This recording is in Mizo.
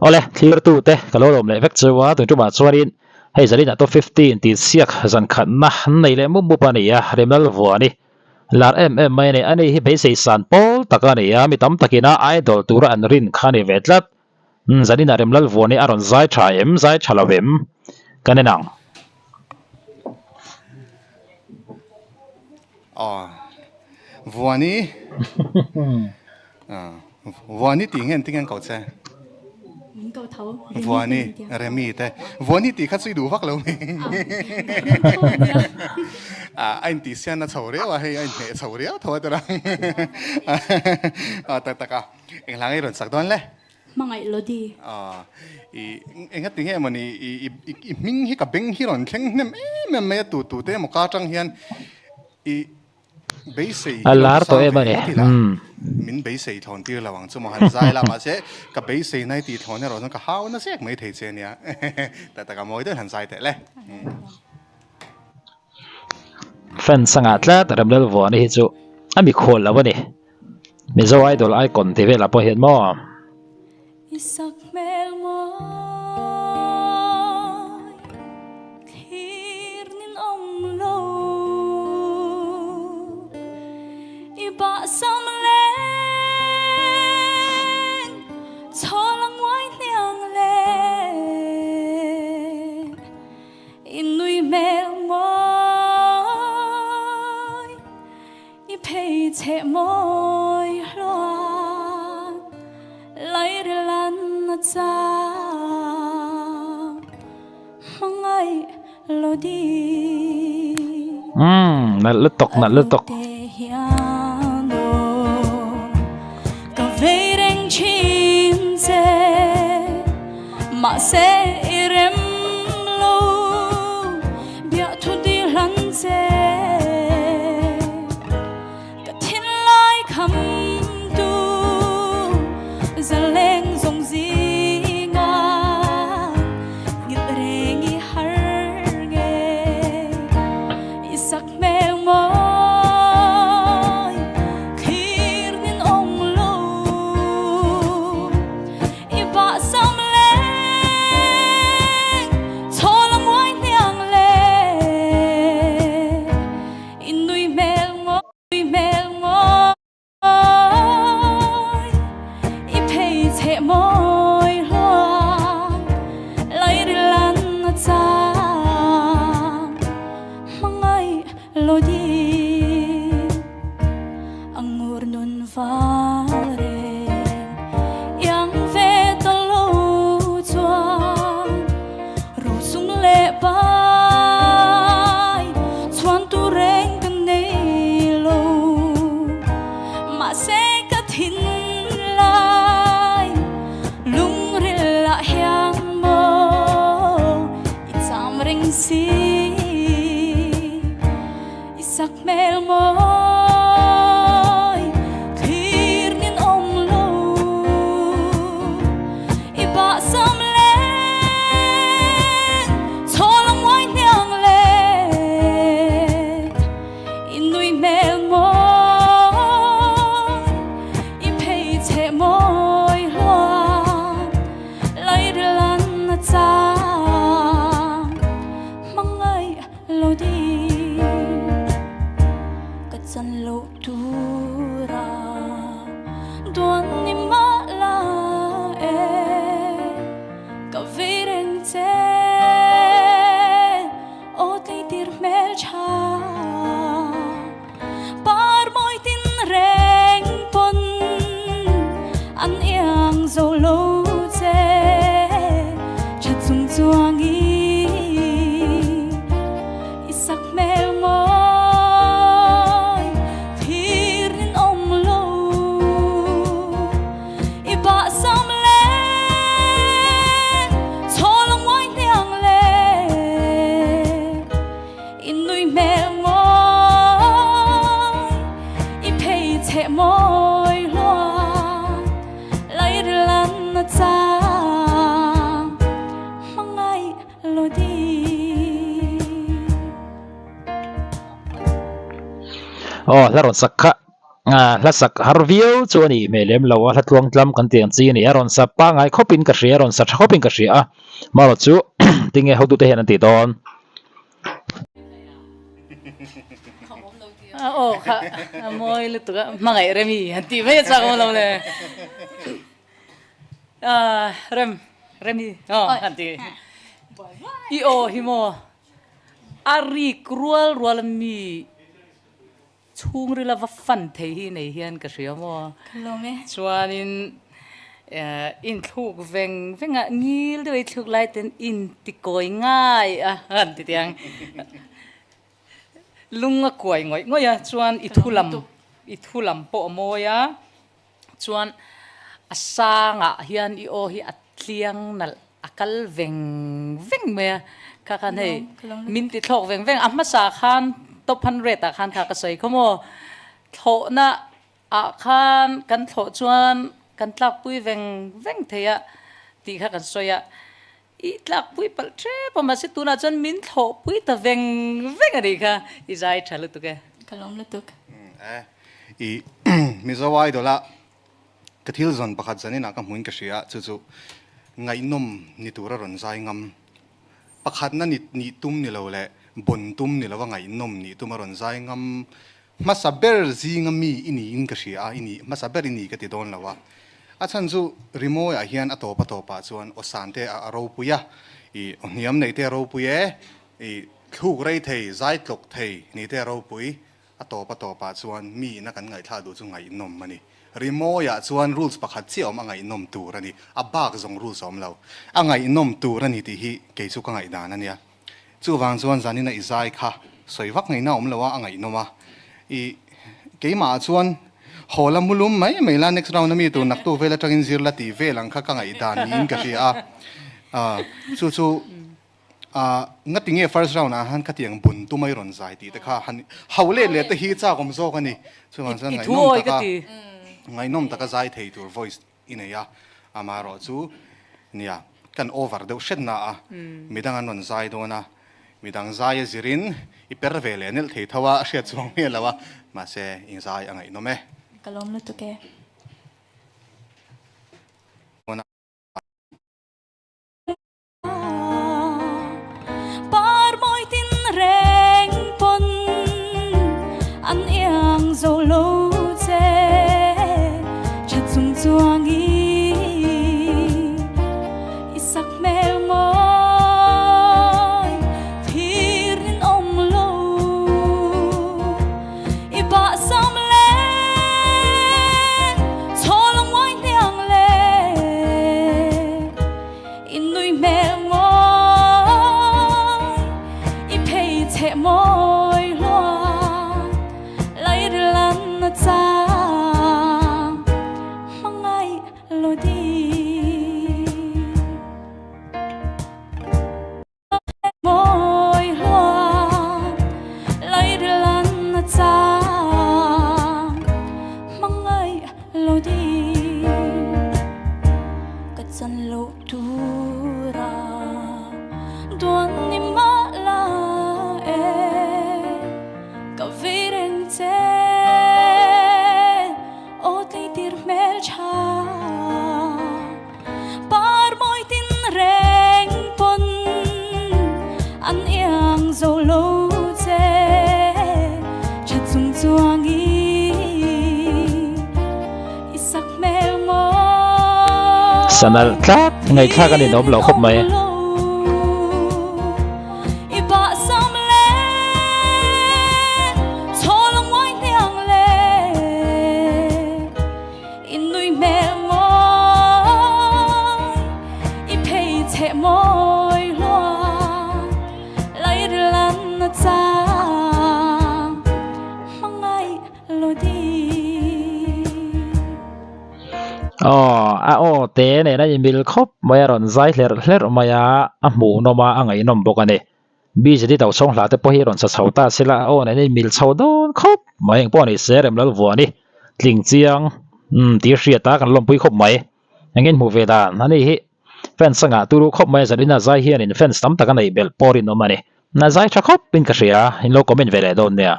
Awle, thlirtute ka lo lawm leh vek cheu a, tun tumah chuanin hei zaninah top 15 tih siak zan khatna nei leh mup mup a ni a, Remlal Vuani lar em em mai a ni. Ani hi beisei san pawl tak a ni a, mi tam takin a idol tura an rin kha a ni ve tlat. Zaninah Remlal Vuani a rawn zai tha em, zai tha lo em? Kan en ang. Aw, Vuani. Vuani tih nge engtin nge an ko che? Min ko tho. Vuani, Remi te. Vuani tih kha chu i duh vak lo mi. A intih sian a chho riau a, hei a inhneh chho riau tho a tira. Tak tak a, eng hla nge i rawn sak dawn le? Hmangaih Lodi. Engati nge mawni i hming hi ka beng hi rawn thleng hnem em em mai a, tu tu te emaw ka atang hian i Beisei A hi lo lar tawh sang em a ve ni. ngawt ila, Umm. min beisei thlawn tir lo ang chu maw han zai la, mahse ka beisei nai tih thlawn erawh chuan ka hau na zek mai thei che ania. Tak tak a mawi deuhin han zai teh le. Fans a ngah tlat Remlal Vuani hi chu a mikhual lo a ni. Mizo Idol Icon ti velah pawh hian maw. I sak hmel mawi thlir nin awm lo I bahsam leng chhawl a nguai hniang le I nui hmel mawi I phei cheh mawi hluan lairil an a chang hmangaih lo ding. Umm nalh lutuk nalh lutuk. Te hian aw ka vei reng thin che mahse i rem lo biah thu di hlan che. Ka thinlai kham tu zaleng zawng zinga ngilh reng i har nge i sak hmel mawi thlir nin awm lo i bah sam leng chhawl a nguai hniang le I nui hmel ngawi hmel ngawi I phei cheh mawi hluang Lairil an a chang Hmangaih lo ding A ngur nun val reng Iang ve ta lo chuan Ro sung leh pai chuan tu reng ka nei lo Mahse ka thin lai lungril ah hian maw i cham reng si I sak hmel mawi thlir nin awm lo I bah sam leng chhawl a nguai hniang le I nui hmel mawi i phei cheh mawi hluan Lairil an a chang hmangaih Lo ding ka chan loh tura duan ni mah la e ka vei reng che aw tleitir hmel tha par mawi tin reng pawn an iang zo lo che tha chung chuang i i sak hmel mawi thlir in awm lo i bah sam leng chhawl a nguai hniang le I nui hmel mawi, i phei cheh mawi hluan, lairil an a chang, hmangaih lo ding. Aw, hla rawn sak kha. Hla sak har viau chu a nih hmel lem lo a, hla tluang tlam kan tih ang chi a ni a, rawn sa pangngai khawpin ka hria, rawn sa tha khawpin ka hria a, marawh chu tinge hotute hian an tih dawn? Aw kha a mawi lutuk a, hmangaih Remi han tih mai a chak awm lo le. Rem, Remi aw han ti. I aw hi maw a rik rual rual a mi Chhungril a va fan thei hi nei hian ka hria maw? Lawm e. Chuanin inthluk veng veng a, ngil deuh a i thluk lai ten inti kawi ngai a han ti tiang. Lung a kuai ngawih ngawih a, chuan i thu lam i thu lam pawh a mawi a, chuan a sangah hian i aw hi a tliang nalh a kal veng veng mai a, kha khan hei min ti thlawk veng veng a hmasa khan top 100 ah khan kha ka sawi khaw maw thlawhna ah khan kan thlawh chuan kan tlakpui veng veng thei a tih kha kan sawi a, i tlakpui palh tep a mahse tunah chuan min thlawhpui ta veng veng a nih kha i zai tha lutuk e. Ka lawm lutuk. I Mizo Idol a Ka thil zawn pakhat zaninah ka hmuin ka hria, chu chu ngaihnawm ni tura rawn zai ngam. Pakhatna ni nih tum ni lo leh bon tum ni lova ngaihnawm nih tuma rawn zai ngam hmasa ber zinga mi i niin ka hria a, i nih hmasa ber i ni ka ti dawn lo a. A chhan chu rimawiah hian a tawp a tawpah chuan aw san te a ropui a, i aw hniam nei te a ropui e, i thluk rei thei, zai tlawk thei ni te a ropui. A tawp a tawpah chuan mi ina kan ngaihthlak duh chu ngaihnawm a ni. Rimawiah chuan rules pakhat chiah awm a ngaihnawm tur a ni. A bak zawng rules a awm lo. A ngaihnawm tur a ni tih hi kei chu ka ngaihdan a nia. Chuvang chuan zanina i zai kha sawi vak ngaihna a awm lo a, a ngaihnawm a. I keimahah chuan haw la mu lum mai mai la, next round a mi tur naktuk vel atangin zir la tih vel ang kha ka ngaihdan niin ka hria a. Chu chu. Ah, ngati nge first round ah han khatiang bun tum a i rawn zai tih te kha han hau let leh te hi chak awm zawk a ni. Chuvang chuan ngaihnawm taka ngaihnawm taka zai thei tur voice i nei a, amaherawh chu nia kan over deuh hret na a, midang an rawn zai dawn a, midang zai a zirin i per ve leh nelh thei tho a, a hriat chuang miah lo a, mahse i zai a ngaihnawm e. Ka lawm lutuk e. Par mawi tin reng pawn an iang zo lo che tha chung chuang i i sak hmel mawi thir in awm lo i bah sam len chaw lung mawi hniang le I nui hmel mawi, i phei cheh mawi hluan, lairil an na chang, hmangaih lo di. Mawi hluan, lairil an na chang, hmangaih lo di. Ka chan loh tura duan ni mah la e, ka vei reng che aw tleitir hmel tha. Par mawi tin reng pawn an iang zo lo che, tha chung chuang i i sak hmel mawi Sanal tlat ngaihthlak a ninawm lo khawp mai. I bah sam len chaw lung mawi hniang le. I nui hmel mawi, i phei cheh mawi hluan, lairil an na chang, hmangaih lo di. Aw, a aw te nen a inmil khawp mai a rawn zai hlerh hlerh mai a, a hmuhnawm a, a ngaihnawm bawk a ni. Bcd Tochhawng hla te pawh hi rawn sa chho ta se la, aw nen a inmil chho dawn khawp mai engpawh ni se Remlal Vuani tling chiang umm tih hriat a kan lawmpui khawp mai. Eng in hmuh ve dan a ni hi fans a ngah turu khawp mai a Zarina zai hian in fans tam tak a neih belh pawh rinawm a ni. Na zai tha khawp in ka hria in lo comment ve leh dawn nia.